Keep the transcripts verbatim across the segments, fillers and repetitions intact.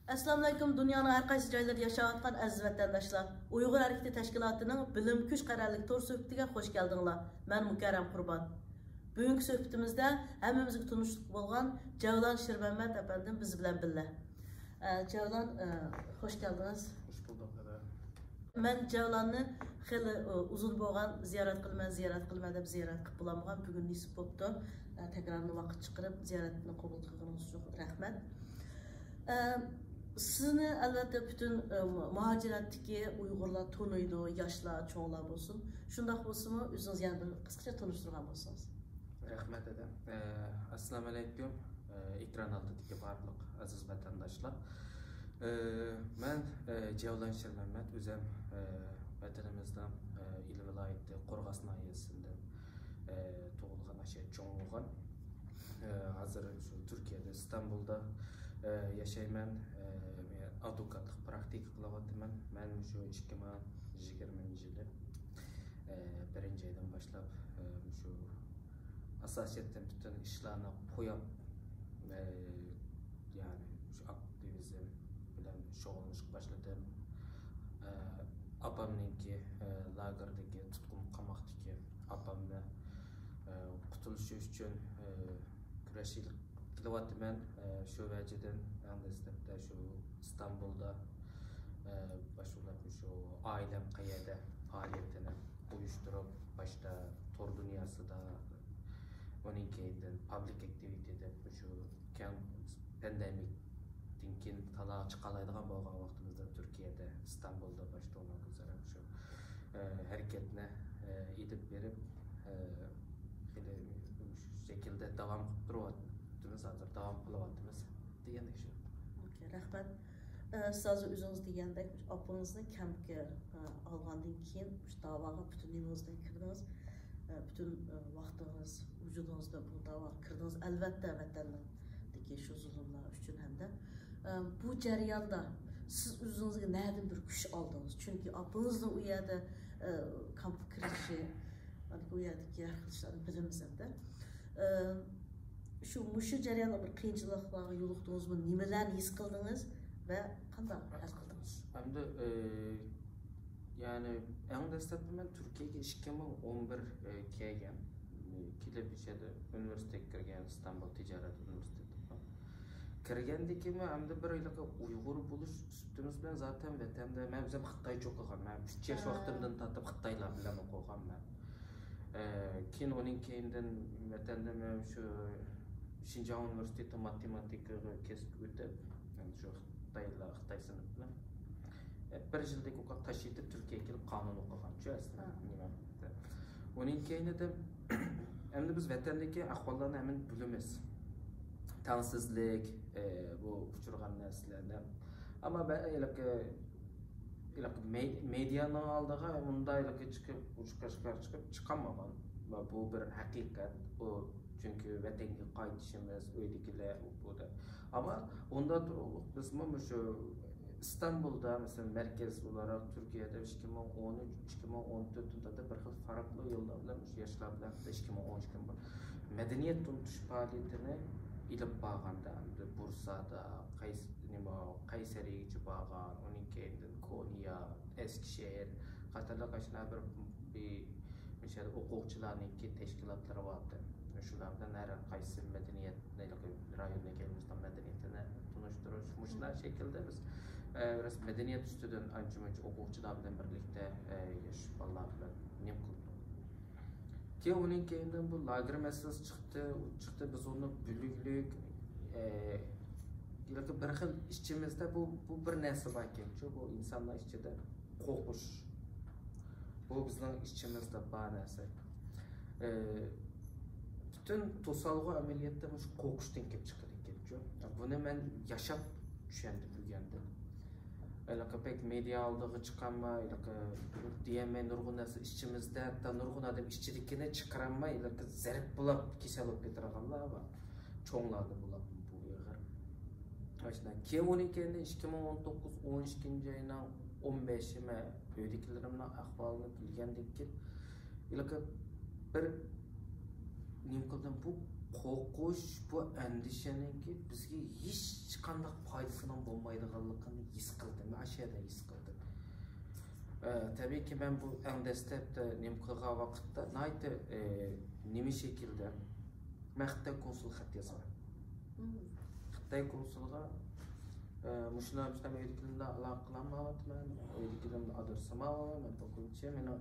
ئەسسالامۇئەلەيكۇم، دۇنيانىڭ ھەر قايسى جايلىرىدا ياشاۋاتقان ئەزىز ۋەتەنداشلار. ئۇيغۇر ھەرىكىتى تەشكىلاتىنىڭ بىلىم كۈچ قەرەللىك تور سۆھبىتىگە خوش كەلدىڭلار. مەن مۇكەررەم قۇربان. بۈگۈنكى سۆھبىتىمىزدە ھەممىمىزگە تونۇشلۇق بولغان جەۋلان شىرمەممەت ئەپەندىم بىز بىلەن بىللە. ئە، جەۋلان، ئە، خوش كەلدىڭىز. خوش بولدۇق، دادا. مەن جەۋلاننى خېلى، ئۇ، ئۇزۇن بولغان، زىيارەت قىلىمەن، زىيارەت قىلىمەن دەپ زىيارەت قىلىپ بولالمىغان. بۈگۈن نېسىپ بوپتۇ. ئە، تەكرارەن ۋاقىت چىقىرىپ زىيارەتنى قوبۇل قىلغىنىڭىز ئۈچۈن رەھمەت. ئە، سىزنى ئەلۋەتتە پۈتۈن، ئە، مۇھاجىرەتتىكى ئۇيغۇرلار تونۇيدۇ، ياشلار، چوڭلار بولسۇن. شۇنداق بولسىمۇ ئۆزىڭىز يەنە بىر قىسقىچە تونۇشتۇرغان بولسىڭىز. رەھمەت، دادام. ئە، ئەسسالامۇئەلەيكۇم. ئە، ئېكران ئالدىدىكى بارلىق ئەزىز ۋەتەنداشلار. ئە، مەن، ئە، جەۋلان شىرمەممەت، ئۆزۈم، ئە، ۋەتىنىمىزنىڭ، ئە، ئىلى ۋىلايىتى قورغاس ناھىيەسىدىن، ئە، تۇغۇلغان، ئاشۇ يەردە چوڭ بولغان. ئە، ھازىر شۇ تۈركىيەدە، ئىستانبۇلدا، ئە، ياشايمەن. ئە، مەن ئادۋوكاتلىق پراكتىكا قىلىۋاتىمەن. مەن شۇ ئىككى مىڭ يىگىرمىنچى يىلى، ئە، بىرىنچى ئايدىن باشلاپ، ئە، شۇ ئاساسىيەتتىن پۈتۈن ئىشلارنى قويۇپ، ئە، يەنى شۇ ئاكتىۋىزم بىلەن شۇغۇللىنىشقا باشلىدىم. ئە، ئاپامنىڭكى، ئە، لاگېردىكى، تۇتقۇن قاماقتىكى ئاپامنى، ئە، قۇتۇلۇشى ئۈچۈن، ئە، كۈرەش ئېلىپ كېلىۋاتىمەن. ئە، شۇ ۋەجىدىن ئەڭ دەسلەپتە شۇ ئىستانبۇلدا، ئە، باشلىنىپ، شۇ ئائىلەم قەيەردە پائالىيىتىنى ئۇيۇشتۇرۇپ، باشتا تور دۇنياسىدا، ئۇنىڭ كەينىدىن پابلىك ئاكتىۋىتى دەپ، شۇ كەڭ پاندېمىكتىن كېيىن تالاغا چىقالايدىغان بولغان ۋاقتىمىزدا تۈركىيەدە، ئىستانبۇلدا باشتا ئولتۇرۇپ شۇ، ئە، ھەرىكەتنى، ئە، ئېلىپ بېرىپ، ئە، خېلى شۇ شەكىلدە داۋام قىلىپ تۇرۇۋاتىمىز، ھازىر داۋام قىلىۋاتىمىز دېگەندەك شۇ. ئوكەي، رەھمەت. ئە، سىز ھازىر ئۆزىڭىز دېگەندەك، ئاپىڭىزنى كەمپكە، ئە، ئالغاندىن كېيىن، مۇشۇ داۋاغا پۈتۈن نېمىڭىز بىلەن كىردىڭىز، ئە، پۈتۈن، ئە، ۋاقتىڭىز، ۋۇجۇدىڭىز بىلەن بۇ داۋاغا كىردىڭىز. ئەلۋەتتە، ۋەتەننىڭدىكى شۇ زۇلۇملار ئۈچۈن ھەمدە، ئە، بۇ جەرياندا سىز ئۆزىڭىزگە نەدىن بىر كۈچ ئالدىڭىز؟ چۈنكى ئاپىڭىزنى ئۇ يەردە، ئە، كامپقا كىرىشى، ئۇ يەردىكى ھەر خىل ئىشلارنى بىلىمىز ھەمدە. ئە، شۇ، مۇشۇ جەرياندا بىر قىيىنچىلىقلارغا يولۇقتىڭىزمۇ؟ نېمىلەرنى ھېس قىلدىڭىز ۋە قانداق ھەل قىلدىڭىز؟ ئەمدى، ئى، يەنى ئەڭ دەسلەپتە مەن تۈركىيەگە ئىككى مىڭ ئون بىر، ئى، كەلگەن. كېلىپ، ئىچەردە ئۇنىۋېرسىتېتكە كىرگەن، ئىستانبۇل تىجارەت ئۇنىۋېرسىتېتىغا. كىرگەندىن كېيىن مەن ئەمدى بىر ھېلىقى ئۇيغۇر بولۇش سۈپىتىمىز بىلەن زاتەن ۋەتەندە مەن ئۆزۈم خىتايچە ئوقۇغان. مەن ئۈچ ياش ۋاقتىمدىن تارتىپ خىتايلار بىلەن ئوقۇغان مەن. ئە، كېيىن ئۇنىڭ كەينىدىن ۋەتەندە مەن شۇ شىنجاڭ ئۇنىۋېرسىتېتى ماتېماتىكىغا كەسىپ ئۆتۈپ، يەنى شۇ خىتايلار، خىتاي سىنىپ بىلەن، ئە، بىر يىلدەك ئوقۇپ تاشلىۋېتىپ تۈركىيەگە كېلىپ قانۇن ئوقۇغان شۇ ئەسلى. ھە. نېمە، ئۇنىڭ كەينىدىن ئەمدى بىز ۋەتەندىكى ئەھۋاللارنى ھەممىمىز بىلىمىز. تەڭسىزلىك، ئە، بۇ ئۇچرىغان نەرسىلەرنى. ئەمما مەن ھېلىقى ھېلىقى مې-، مېدىيانىڭ ئالدىغا مۇنداق ھېلىقى چىقىپ، ئۇچقاچقا چىقىپ چىقالمىغان. ۋە بۇ بىر ھەقىقەت. بۇ چۈنكى ۋەتەنگە قايتىشىمىز، ئۆيدىكىلەر، ئۇ، بۇ دەپ. ئەمما ئۇندا تۇرۇقلۇق بىزمۇ مۇشۇ ئىستانبۇلدا، مەسىلەن، مەركەز ئولاراق تۈركىيەدە ئىككى مىڭ ئون ئۈچ، ئىككى مىڭ ئون تۆتىنچى يىلدا بىر خىل پەرقلىق يوللار بىلەن مۇشۇ ياشلار بىلەن، ھەتتا ئىككى مىڭ ئون ئىككى مەدەنىيەت تونۇتۇش پائالىيىتىنى ئېلىپ بارغاندا، ئەمدى بۇرسادا، قەيس-، نېمە، قەيسەرىگىچە بارغان، ئۇنىڭ كەينىدىن كونيا، ئەسكىشەھىر قاتارلىق ئاشۇنداق بىر، بىر، مۇشۇ يەردە ئوقۇغۇچىلارنىڭكى تەشكىلاتلىرى بارتى. شۇلار بىلەن ھەر قايسى مەدەنىيەتنى، رايوننىڭ كەلگۈسىدە مەدەنىيىتىنى تونۇشتۇرۇش، مۇشۇنداق شەكىلدە بىز، ئە، بىراز مەدەنىيەت ئۈستىدىن ئانچە-مۇنچە ئوقۇغۇچىلار بىلەن بىرلىكتە، ئە، ياش بالىلار بىلەن نېمە قىلدۇق. كېيىن ئۇنىڭ كەينىدىن بۇ لاگېر مەسىلىسى چىقتى، چىقتى، بىز ئۇنى بۆلگۈلۈك، ئە، ياكى بىر خىل ئىچىمىزدە بۇ، بۇ بىر نەرسە بار ئىكەنچۇ، بۇ ئىنسانلار ئىچىدە قورقۇش. بۇ بىزنىڭ ئىچىمىزدە بار نەرسە. ئە، پۈتۈن توسالغۇ ئەمەلىيەتتە مۇشۇ قورقۇشتىن كېلىپ چىقىدىكەنچۇ. بۇنى مەن ياشاپ چۈشەندىم، ئۆگەندىم. ھېلىقى بەك مېدىيا ئالدىغا چىقالماي، ھېلىقى دېيەلمەي نۇرغۇن نەرسە ئىچىمىزدە، ھەتتا نۇرغۇن ئادەم ئىچىدىكىنى چىقىرالماي، ھېلىقى زەرب بولاپ كېسەل بولۇپ كېتىدىغانلار بار. چوڭلاردا بولۇپ بۇ ئېغىر. ئاشۇنداق. كېيىن ئۇنىڭ كەينىدىن ئىككى مىڭ ئون توققۇز، ئون ئىككىنچى ئاينىڭ ئون بەشى مەن ئۆيدىكىلىرىمنىڭ ئەھۋالىنى بىلگەندىن كېيىن، ھېلىقى بىر نېمە قىلدىم، بۇ قورقۇش، بۇ ئەندىشىنىڭكى بىزگە ھېچقانداق پايدىسىنىڭ بولمايدىغانلىقىنى ھېس قىلدىم. مەن ئاشۇ يەردە ھېس قىلدىم. ئە، تەبىئىيكى، مەن بۇ ئەڭ دەسلەپتە نېمە قىلغان ۋاقىتتا ناھايىتى، ئە، نېمە شەكىلدە، مەن خىتاي كونسۇلىغا خەت يازغان. خىتاي كونسۇلىغا، ئە، مۇشۇنداق، مۇشۇنداق، مەن ئۆيدىكىلىرىمدە ئالاقە قىلالمايۋاتىمەن، ئۆيدىكىلىرىمنى ئادرېسىمۇ ئالالمايمەن، پوكۇنچى مېنىڭ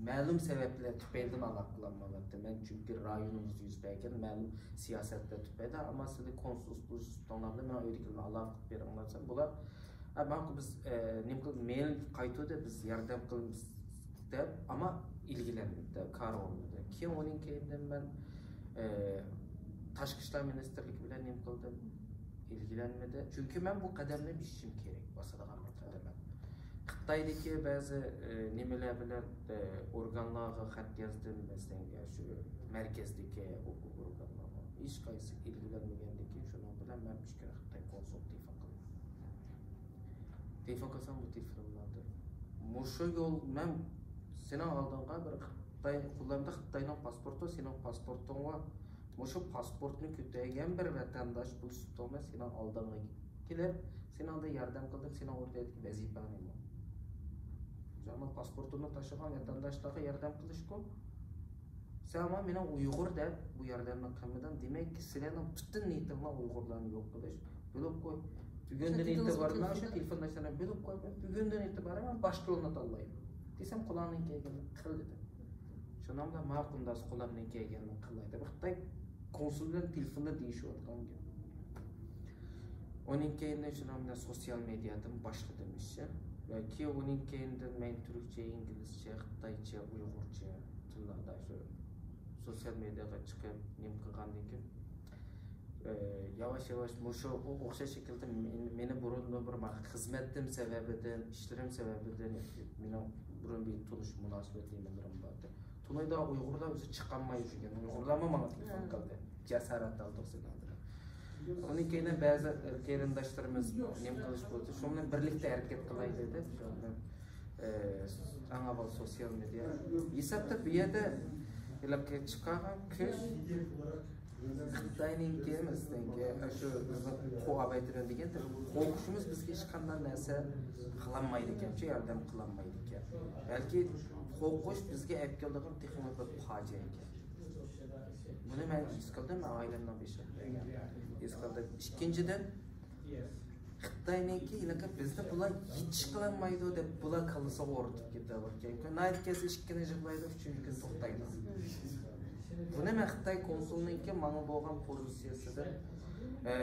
مەلۇم سەۋەبلەر تۈپەيلىدىن ئالاقە قىلالمايۋاتىمەن، چۈنكى رايونىمىزدا يۈز بەرگەن مەلۇم سىياسەتلەر تۈپەيلىدىن. ئەمما سىلى كونسۇل بولۇشۇڭلار بىلەن مېنىڭ ئۆيدىكىلىرىمنى ئالاقە قىلىپ بېرىڭلار دېسەم، بۇلار، ھە، ماقۇل، بىز، ئە، نېمە قىلىپ، مېيىل قايتۇردى، بىز ياردەم قىلىمىز دەپ، ئەمما ئىلگىرىلەنمىدى، كار بولمىدى. كېيىن ئۇنىڭ كەينىدىن مەن، ئە، تاشقى ئىشلار مىنىستىرلىكى بىلەن نېمە قىلدىم؟ ئىلگىرىلەنمىدى. چۈنكى مەن بۇ قەدەمنى بېسىشىم كېرەك، باسىدىغان بىر قەدەم. خىتايدىكى بەزى، ئە، نېمىلەر بىلەن، ئە، ئورگانلارغا خەت يازدىم، مەسىلەن، شۇ مەركەزدىكى ئورگانلارغا. ھېچقايسى ئىلگىرىلەنمىگەندىكىن، شۇنىڭ بىلەن مەن ئۈچ كۈن خىتاي كونسۇلىغا تېلېفون قىلدىم. تېلېفون قىلسام، بۇ تېلېفونۇمدىن، مۇشۇ يول، مەن سېنىڭ ئالدىڭغا بىر خىتاي، قولۇمدا خىتاينىڭ پاسپورتى، سېنىڭ پاسپورتۇڭ بار. مۇشۇ پاسپورتنى كۆتەرگەن بىر ۋەتەنداش بولۇش سۈپىتىڭ بىلەن سېنىڭ ئالدىڭغا كېلىپ، سېنىڭ ئالدىڭدا ياردەم قىلدىم، سېنىڭ ئوتتۇرىدىكى ۋەزىپەڭ نېمە؟ جامال پاسپورتۇمنى تاشلىغان ۋەتەنداشلارغا ياردەم قىلىشقۇ؟ سەن ماڭا مېنىڭ ئۇيغۇر دەپ بۇ ياردەمنى قىلمىدىڭ. دېمەككى، سىلەرنىڭ پۈتۈن نىيىتىڭلار ئۇيغۇرلارنى يوق قىلىش. بىلىپ قوي. بۈگۈندىن ئېتىبارەن مەن شۇ تېلېفونداشلارنى بىلىپ قوي. بۈگۈندىن ئېتىبارەن مەن باشقىلارنى تاللايمەن. دېسەم، قولۇڭدىن كەلگەننى قىل دېدى. شۇنىڭ بىلەن ماقۇل، ئۇنداق قولۇمدىن كەلگەننى قىلاي دەپ، خىتاي كونسۇل بىلەن تېلېفوندا دېيىشىۋاتقان گەپ. ئۇنىڭ كەينىدىن شۇنىڭ بىلەن سوتسىيال مېدىيادىن باشلىدىم ئىشنى. ۋە كېيىن ئۇنىڭ كەينىدىن مەن تۈركچە، ئىنگلىزچە، خىتايچە، ئۇيغۇرچە تىللاردا شۇ سوتسىيال مېدىياغا چىقىپ، نېمە قىلغاندىن كېيىن، ئى، ياۋاش-ياۋاش مۇشۇ ئوخشاش شەكىلدە مېنى، مېنى بۇرۇندىن بۇرۇن خىزمەتىم سەۋەبىدىن، ئىشلىرىم سەۋەبىدىن، مېنىڭ بۇرۇن بىر تونۇش مۇناسىۋەت نېمىلىرىم بار ئىدى. تونۇيدىغان ئۇيغۇرلار ئۆزى چىقالماي يۈرگەن ئۇيغۇرلارمۇ ماڭا تېلېفون قىلدى. جاسارەت ئالدۇق سېنىڭدىن. ئۇنىڭ كەينىدىن بەزى قېرىنداشلىرىمىز نېمە قىلىش بولدى، شۇ بىلەن بىرلىكتە ھەرىكەت قىلايلى دەپ، شۇ بىلەن، ئى، ئەڭ ئاۋۋال سوتسىيال مېدىيا ھېسابتا بۇ يەردە ھېلىقى چىقارغان كۈن خىتاينىڭكى، مەسىلەنكى، شۇ بىزنىڭ قوۋاپ ئەتىدۇ دېگەن قورقۇشىمىز بىزگە ھېچقانداق نەرسە قىلالمايدىكەن، ياردەم قىلالمايدىكەن. بەلكى قورقۇش بىزگە ئەپ كېلىدىغان تېخىمۇ بىر پاجىئە ئىكەن. بۇنى مەن ھېس قىلدىم، مەن ئائىلەمنىڭ بېشىغا كەلگەن. ھېس قىلدىم. ئىككىنچىدىن، خىتاينىڭكى ھېلىقى بىزنى بۇلار ھېچ قىلالمايدۇ دەپ، بۇلار كاللىسىغا ئورىتىپ كېتىۋاتقان. ناھايىتى كەلسە ئىككى كۈنى يىغلايدۇ، ئۈچىنچى كۈنى توختايدۇ. بۇنى مەن خىتاي كونسۇلىنىڭكى ماڭا بولغان پوزىتسىيىسىدىن، ئە،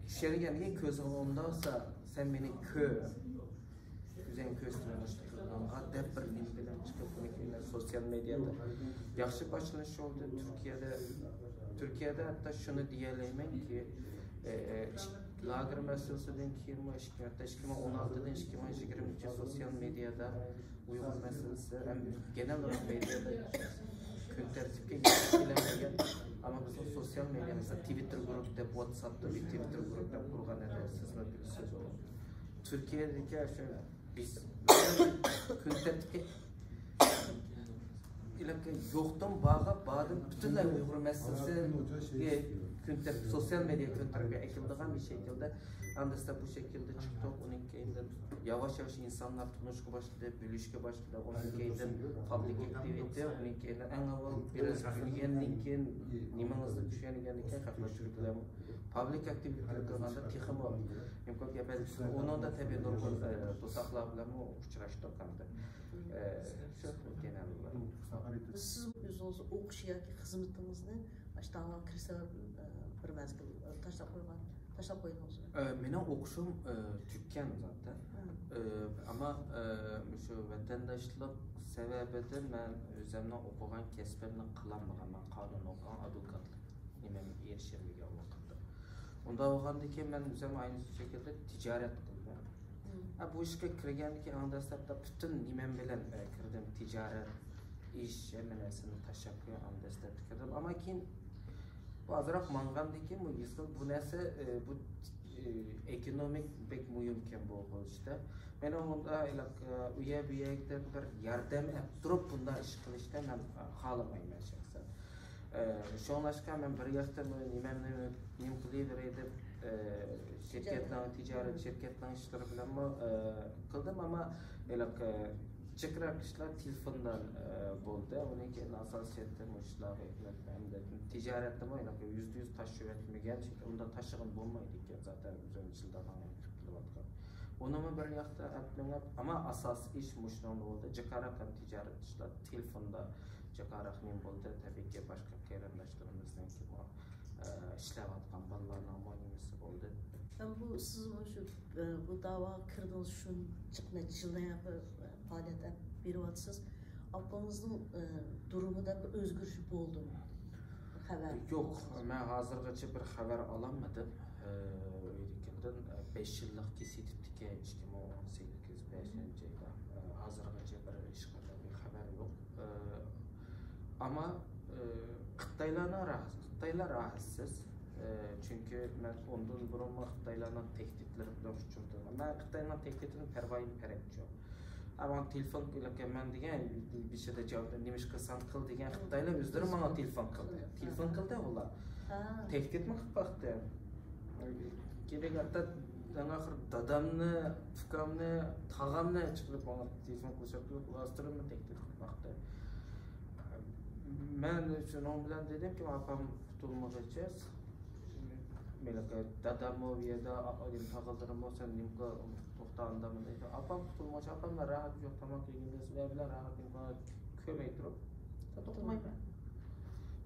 چۈشەنگەنگە كۆزۈڭ ئوڭدا بولسا، سەن مېنى كۆر. ئۆزۈڭ كۆرسىتىمەن مۇشۇنداق قىلغانغا دەپ بىر نېمە بىلەن چىقىپ، بۇنى كېيىن سوتسىيال مېدىيادا ياخشى باشلىنىش بولدى. تۈركىيەدە، تۈركىيەدە ھەتتا شۇنى دېيەلەيمەنكى، ئە، ئە، لاگېر مەسىلىسىدىن كېيىنمۇ، ئىككى، ھەتتا ئىككى مىڭ ئون ئالتىدىن ئىككى مىڭ يىگىرمە ئۈچ سوتسىيال مېدىيادا ئۇيغۇر مەسىلىسى ھەم گېنەل ئولاراق مېدىيادا كۈن تەرتىپكە يېتىپ كېلەلمىگەن. ئەمما بىزنىڭ سوتسىيال مېدىيامىزدا، تىۋىتتېر گۇرۇپ دەپ، ۋاتساپتا بىر تىۋىتتېر گۇرۇپ دەپ قۇرغان ئىدى، سىزمۇ بىلىسىز ئۇنى. تۈركىيەدىكى شۇ بىز كۈن تەرتىپكە ھېلىقى يوقتىن بارغا، باردىن پۈتۈنلەي ئۇيغۇر مەسىلىسىگە كۈن تەرتىپ، سوتسىيال مېدىيا كۈن تەرتىپىگە ئەكېلىدىغان بىر شەكىلدە، ئەمدى بۇ شەكىلدە چىقتۇق. ئۇنىڭ كەينىدىن ياۋاش-ياۋاش ئىنسانلار تونۇشقا باشلىدى، بىلىشكە باشلىدى. ئۇنىڭ كەينىدىن پابلىك ئاكتىۋىتى، ئۇنىڭ كەينىدىن ئەڭ ئاۋۋال بىرەر بىلگەندىن كېيىن، نېمىڭىزنى چۈشەنگەندىن كېيىن، خەقلەر تۈركلەر پابلىك ئاكتىۋىتېلەر قىلغاندا تېخىمۇ ئىمكان كۆپەيدى. ئۇنىڭدا تەبىئىي نۇرغۇن، ئە، دوستلار بىلەنمۇ ئۇچراشتۇق ھەمدە، ئە، شۇ گېنەل بولار. سىز ئۆزىڭىز ئوقۇش ياكى خىزمىتىڭىزنى ئاشۇ تاڭلا كىرىش سەۋەبىدىن، ئە، بىر مەزگىل، ئە، تاشلاپ قويغان، تاشلاپ قويدىڭىزمۇ؟ ئە، مېنىڭ ئوقۇشۇم، ئە، تۈگىگەن زادى. ئە، ئەمما، ئە، مۇشۇ ۋەتەنداشلىق سەۋەبىدىن مەن ئۆزۈمنىڭ ئوقۇغان كەسپىمنى قىلالمىغان. مەن قانۇن ئوقۇغان، ئادۋوكاتلىق نېمەمگە ئېرىشەلمىگەن ۋاقىتتا. ئۇنداق بولغاندىن كېيىن مەن ئۆزۈم ئاينى شەكىلدە تىجارەت قىلدىم. ھە، بۇ ئىشقا كىرگەندىن كېيىن ئەڭ دەسلەپتە پۈتۈن نېمەم بىلەن، ئە، كىردىم. تىجارەت، ئىش، ھەممە نەرسىنى تاشلاپ قويۇپ، ئەڭ دەسلەپتە كىردىم. ئەمما كېيىن بۇ ئازراق ماڭغاندىن كېيىن بۇ ھېس قىلدىم، بۇ نەرسە، ئە، بۇ ئېكونومىك بەك مۇھىمكەن بۇ خىل ئىشتا. مېنىڭ ئۇندا ئۇ يەر بۇ يەردىن بىر ياردەم ئەپ تۇرۇپ بۇنداق ئىش قىلىشنى مەن خالىمايمەن شەخسەن. شۇڭلاشقا مەن بىر ياقتىن نېمەمنى نېمە قىلىۋېرەي دەپ، شىركەتنىڭ، تىجارەت شىركەتنىڭ ئىشلىرى بىلەنمۇ قىلدىم، ئەمما ھېلىقى جىقراق ئىشلار تېلېفوندا بولدى. ئۇنىڭ كېيىن ئاساسىيەتتە مۇشۇلارغا ئېلىپ، ھەمدە تىجارەتتىمۇ ھېلىقى يۈزدە يۈز تاشلىۋەتمىگەن، ئۇنداق تاشلىغىلى بولمايدىكەن، زاتەن ئۆزۈم چىلدىغان قىلىۋاتقان. ئۇنىمۇ بىر ياقتا ئەپ مېڭىپ، ئەمما ئاساسىي ئىش مۇشۇنىڭدا بولدى. جىقراق ھەم تىجارەت ئىشلار تېلېفوندا جىقراق نېمە بولدى. تەبىئىيكى، باشقا قېرىنداشلىرىمىزنىڭكىمۇ، ئە، ئىشلەۋاتقان بالىلارنىڭمۇ نېمىسى بولدى. ھەم بۇ سىز مۇشۇ، ئە، بۇ داۋاغا كىردىڭىز، شۇنچىلىك يىلنى پائالىيەت ئېلىپ بېرىۋاتىسىز. ئاپىڭىزنىڭ، ئە، دۇرۇمىدا بىر ئۆزگىرىش بولدىمۇ؟ خەۋەر؟ يوق، مەن ھازىرغىچە بىر خەۋەر ئالالمىدىم. ئە، ئۆيدىكىدىن، ئە، بەش يىللىق كېسىۋېتىپتىكەن، ئىككى مىڭ ئون سەككىز بەشىنچى يىلدا. ئە، ھازىرغىچە بىر ھېچقانداق بىر خەۋەر يوق. ئە، ئەمما، ئە، خىتايلارنىڭ راھەت-، خىتايلار راھەتسىز. ئە، چۈنكى مەن ئۇندىن بۇرۇنمۇ خىتايلارنىڭ تەھدىتلىرى بىلەن ئۇچرىدىم. مەن خىتاينىڭ تەھدىتىدىن پەرۋايىم پەرەك يوق. ئە، ماڭا تېلېفون قىلىۋاتىمەن دېگەن، بېشىدا جاۋابتا نېمىشقا سەن قىل دېگەن خىتايلار ئۆزلىرى ماڭا تېلېفون قىلدى. تېلېفون قىلدى ئۇلار. تەھدىتمۇ قىلىپ باقتى. كېرەك ھەتتا ئەڭ ئاخىر دادامنى، ئۇكامنى، تاغامنى چىقىرىپ ماڭا تېلېفون قىلىشىپ تۇرۇپ، ئۇلار ئاستىرىمنى تەھدىت قىلماقتا. مەن شۇنىڭ بىلەن دېدىمكى، ئاپام قۇتۇلمىغىچە، مېنىڭ داداممۇ بۇ يەردە، تاغىلىرىممۇ، سەن نېمە قىل، توختا ئاندىن ئاپام قۇتۇلمىغىچە، ئاپامدا راھەت يوق، تاماق يېگەندە سىلەر بىلەن راھەت كۆرمەي تۇرۇپ، توختىمايمەن.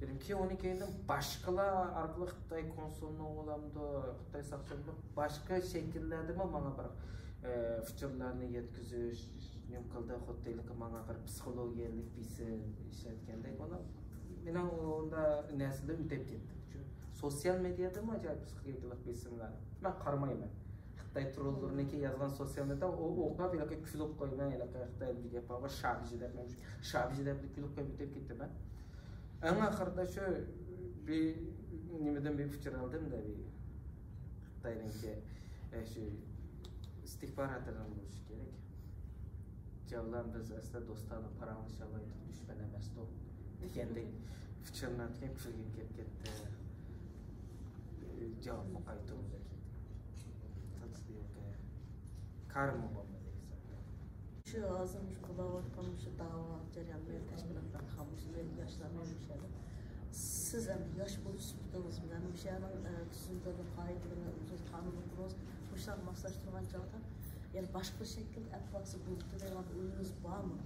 دېدىمكى، ئۇنى كېيىن باشقىلار ئارقىلىق خىتاي كونسۇلىنى بولامدۇ، خىتاي ساقچىلىرى باشقا شەكىللەردىمۇ ماڭا بىر، ئە، ئۇچۇرلارنى يەتكۈزۈش، نېمە قىلدى، خۇددى ماڭا بىر پسىخولوگىيەلىك بېسىم ئىشلەتكەندەك. ئۇنى مېنىڭ ئۇندا نەرسىلەر ئۆتەپ كەتتى. شۇ سوتسىيال مېدىيادىمۇ ئاجايىپ پسىخولوگىيەلىك بېسىملار. مەن قارىمايمەن. خىتاي تروللىرىنىڭكى يازغان سوتسىيال مېدىيا، ئۇ ئوقۇپ، ھېلىقى كۈلۈپ قويىمەن، ھېلىقى خىتاي بىر گەپ بارغۇ، شابىژى دەپ، مەن شابىژى دەپ كۈلۈپ قويۇپ ئۆتۈپ كېتىمەن. ئەڭ ئاخىرىدا شۇ بىر نېمىدىن بىر ئۇچۇر ئالدىم-دە، بىر خىتاينىڭكى، ئە، شۇ ئىستىخباراتىنىڭ بولۇشى كېرەك. جاۋلان، بىز ئەسلى دوستانە پاراڭلىشالايتتۇق، دۈشمەن ئەمەستۇق دېگەندەك ئۇچۇرنى ئاتكەن، كۈلگۈم كېلىپ كەتتى. جاۋابمۇ قايتۇرمىدى. كارىمۇ بولمىدى ھېسابتا. شۇ ھازىر مۇشۇ بولاۋاتقان مۇشۇ داۋا جەريانى بىلەن تەشكىلاتلار قىلغان مۇشۇ ياشلار مەن مۇشۇ يەردە. سىز ئەمدى ياش بولۇش سۈپىتىڭىز بىلەن مۇشۇ يەرنىڭ، ئە، تۈزۈملىرىنى، قائىدىلىرىنى، مۇشۇ قانۇن قۇرۇلۇشىغا ماسلاشتۇرغان چاغدا، يەنى باشقا شەكىلدە ئەپ بارسا بولىدۇ دەيدىغان ئويىڭىز بارمۇ؟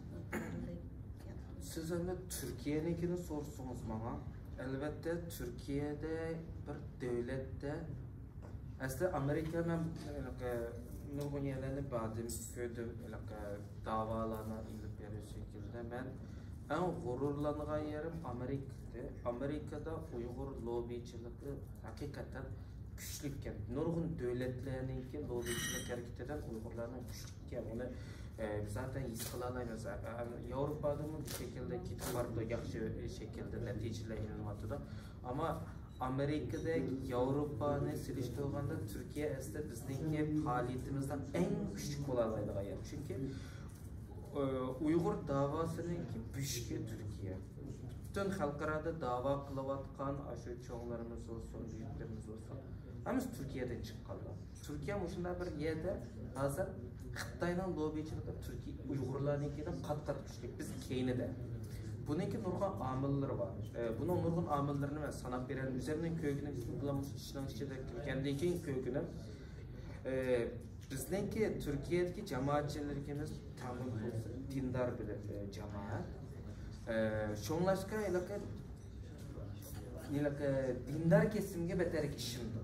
سىز ئەمدى تۈركىيەنىڭكىنى سورىسىڭىز ماڭا. ئەلۋەتتە، تۈركىيەدە بىر دۆلەتتە، ئەسلى ئامېرىكا، مەن ھېلىقى نۇرغۇن يەرلەرنى باردىم، كۆردۈم، ھېلىقى داۋالارنى ئېلىپ بېرىش شەكلىدە. مەن ئەڭ غۇرۇرلانغان يېرىم ئامېرىكىدە. ئامېرىكىدا ئۇيغۇر لوببىچىلىقى ھەقىقەتەن كۈچلۈككەن. نۇرغۇن دۆلەتلەرنىڭكى لوببىچىلىق ھەرىكىتىدىن ئۇيغۇرلارنىڭ كۈچلۈككەن. ئۇنى، ئە، بىز زاتەن ھېس قىلالايمىز. ئە، ئە، ياۋروپادىمۇ بۇ شەكىلدە كېتىپ بارىدۇ، ياخشى شەكىلدە نەتىجىلەر ئېلىنىۋاتىدۇ. ئەمما ئامېرىكىدەك، ياۋروپانى سېلىشتۇرغاندا تۈركىيە ئەسلى بىزنىڭكى پائالىيىتىمىزنىڭ ئەڭ كۈچلۈك بولالايدىغان يەر. چۈنكى، ئۇ-، ئۇيغۇر داۋاسىنىڭكى بۆشۈكى تۈركىيە. پۈتۈن خەلقئارادا داۋا قىلىۋاتقان ئاشۇ چوڭلىرىمىز بولسۇن، بۈيۈكلىرىمىز بولسۇن، ھەممىسى تۈركىيەدىن چىققانلار. تۈركىيە مۇشۇنداق بىر يەردە ھازىر خىتاينىڭ لوببىچىلىقى تۈركىي ئۇيغۇرلارنىڭكىدىن قات-قات كۈچلۈك. بىز كەينىدە. بۇنىڭكى نۇرغۇن ئامىللىرى بار. ئە، بۇنىڭ نۇرغۇن ئامىللىرىنى مەن ساناپ بېرەلمەيمەن. ئۆزۈمنىڭ كۆرگىنىم، بۇلار مۇشۇ ئىشنىڭ ئىچىدە كىرگەندىن كېيىن كۆرگىنىم. ئە، بىزنىڭكى تۈركىيەدىكى جامائەتچىلىكىمىز تامىل بولسا دىندار بىر، ئە، جامائەت. ئە، شۇڭلاشقا ھېلىقى، ھېلىقى دىندار كېسىمگە بەتەرەك ئىشىنىدۇ.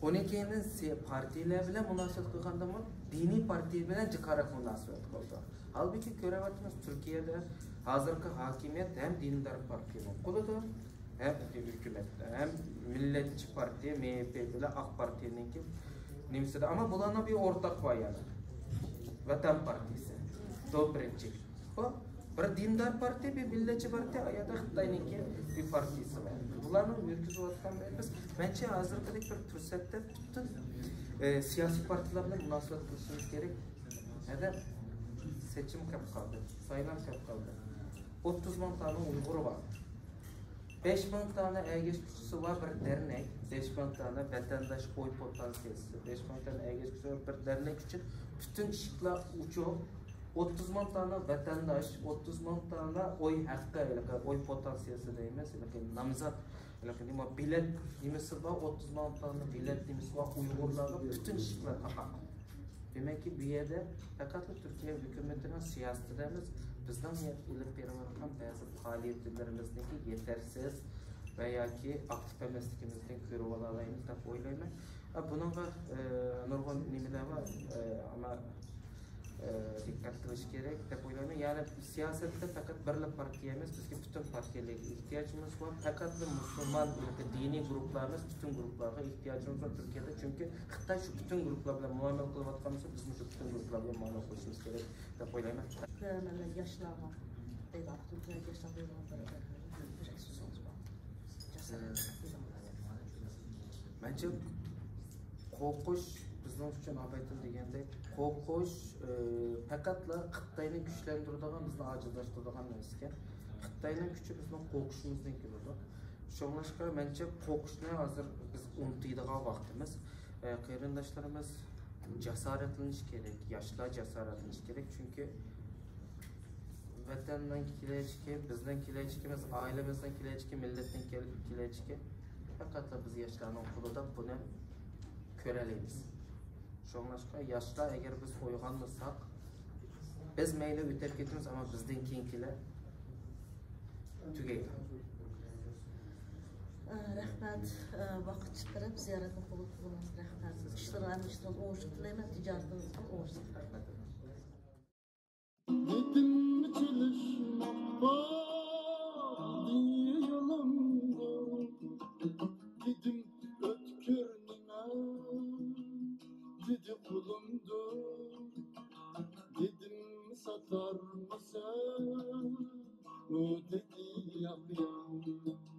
ئۇنىڭ كېيىن سى-، پارتىيىلەر بىلەن مۇناسىۋەت قىلغاندىمۇ دىنىي پارتىيە بىلەن جىقراق مۇناسىۋەت قىلىدۇ. ھالبۇكى، كۆرۈۋاتىمىز، تۈركىيەدە ھازىرقى ھاكىمىيەت ھەم دىندار پارتىيەنىڭ قولىدا، ھەم ھۆكۈمەتتە، ھەم مىللەتچى پارتىيە، مېيىپى بىلەن ئاق پارتىيەنىڭكى نېمىسىدە. ئەمما بۇلارنىڭ بىر ئورتاق بار يەنە. ۋەتەن پارتىيىسى. دوبرىنچىك. بۇ بىر دىندار پارتىيە، بىر مىللەتچى پارتىيە، ئايادا خىتاينىڭكى بىر پارتىيىسى بار. بۇلارنىڭ يۈرگۈزۈۋاتقان، بىز، مەنچە، ھازىرقىدەك بىر پۇرسەتتە پۈتۈن، ئە، سىياسىي پارتىيىلار بىلەن مۇناسىۋەت قىلىشىمىز كېرەك. ھەدە سېچىم كەپ قالدى، سايلام كەپ قالدى. ئوتتۇز مىڭ دانە ئۇيغۇر بار. بەش مىڭ دانە ئەگەشكۈچىسى بار بىر دەرنەك، بەش مىڭ دانە ۋەتەنداش ئوي پوتېنسىيەسى، بەش مىڭ دانە ئەگەشكۈچىسى بار بىر دەرنەك ئۈچۈن پۈتۈن ئىشىكلەر ئوچۇق. ئوتتۇز مىڭ دانە ۋەتەنداش، ئوتتۇز مىڭ دانە ئوي ھەققى، ھېلىقى ئوي پوتېنسىيەسى دەيمىز، ھېلىقى نامزات، ھېلىقى نېمە، بېلەت نېمىسى بار، ئوتتۇز مىڭ دانە بېلەت نېمىسى بار ئۇيغۇرلارغا پۈتۈن ئىشىكلەر تاقاق. دېمەككى، بۇ يەردە پەقەتلا تۈركىيە ھۆكۈمىتىنىڭ سىياسىتىدە ئەمەس، بىزنىڭ ئېلىپ بېرىۋاتقان بەزى پائالىيەتلىرىمىزنىڭكى يېتەرسىز ۋە ياكى ئاكتىپ ئەمەسلىكىمىزدىن كۆرۈۋالالايمىز دەپ ئويلايمەن. ئە، بۇنىڭغا، ئە، نۇرغۇن نېمىلەر بار، ئە، ئەمما، ئە، دىققەت قىلىش كېرەك دەپ ئويلايمەن. يەنى سىياسەتتە پەقەت بىرلا پارتىيە ئەمەس، بىزگە پۈتۈن پارتىيەلەرگە ئېھتىياجىمىز بار. پەقەتلا مۇسۇلمان ياكى دىنىي گۇرۇپپىلار ئەمەس، پۈتۈن گۇرۇپپىلارغا ئېھتىياجىمىز بار تۈركىيەدە. چۈنكى خىتاي شۇ پۈتۈن گۇرۇپپىلار بىلەن مۇئامىلە قىلىۋاتقان بولسا، بىزمۇ شۇ پۈتۈن گۇرۇپپىلار بىلەن مۇئامىلە قىلىشىمىز كېرەك دەپ ئويلايمەن. كۆرەرمەنلەر ياشلارغا دەيدۇ، ئاپتونوم ياشلار دەيدىغان بىر، بىر، بىر سۆزىڭىز بار. جاسارەت. مەنچە، قورقۇش بىزنىڭ ئۈچۈن ئابايتىن دېگەندەك، قورقۇش، ئى، پەقەتلا خىتاينى كۈچلەندۈرىدىغان، بىزنى ئاجىزلاشتۇرىدىغان نەرسە ئىكەن. خىتاينىڭ كۈچى بىزنىڭ قورقۇشىمىزدىن كېلىدۇ. شۇڭلاشقا مەنچە قورقۇشنى ھازىر بىز ئۇنتۇيدىغان ۋاقتىمىز. ئى، قېرىنداشلىرىمىز جاسارەتلىنىشى كېرەك، ياشلار جاسارەتلىنىشى كېرەك. چۈنكى ۋەتەننىڭ كېلەچىكى، بىزنىڭ كېلەچىكىمىز، ئائىلىمىزنىڭ كېلەچىكى، مىللەتنىڭ كەل-، كېلەچىكى پەقەتلا بىز ياشلارنىڭ قولىدا، بۇنى كۆرەلەيمىز. شۇڭلاشقا ياشلار، ئەگەر بىز ئويغانمىساق، بىز مەيلى ئۆتەپ كېتىمىز، ئەمما بىزدىن كېيىنكىلەر تۈگەيدۇ. ئە، رەھمەت، ئە، ۋاقىت چىقىرىپ زىيارەتنى قوبۇل قىلغىنىڭىزغا رەھمەت. ئىشلىرىڭىز ھەممە ئىشلىرىڭىز ئوڭۇشلۇق تىلەيمەن، تىجارىتىڭىزغا ئوڭۇشلۇق. رەھمەت. دېدىم چېلىشماق بار دىيالامدۇ، دېدىم ئۆتكۈر نېمە، دېدى قولۇمدۇ، دېدىم ساتارمىسەن، ئۇ دېدى ياق ياق.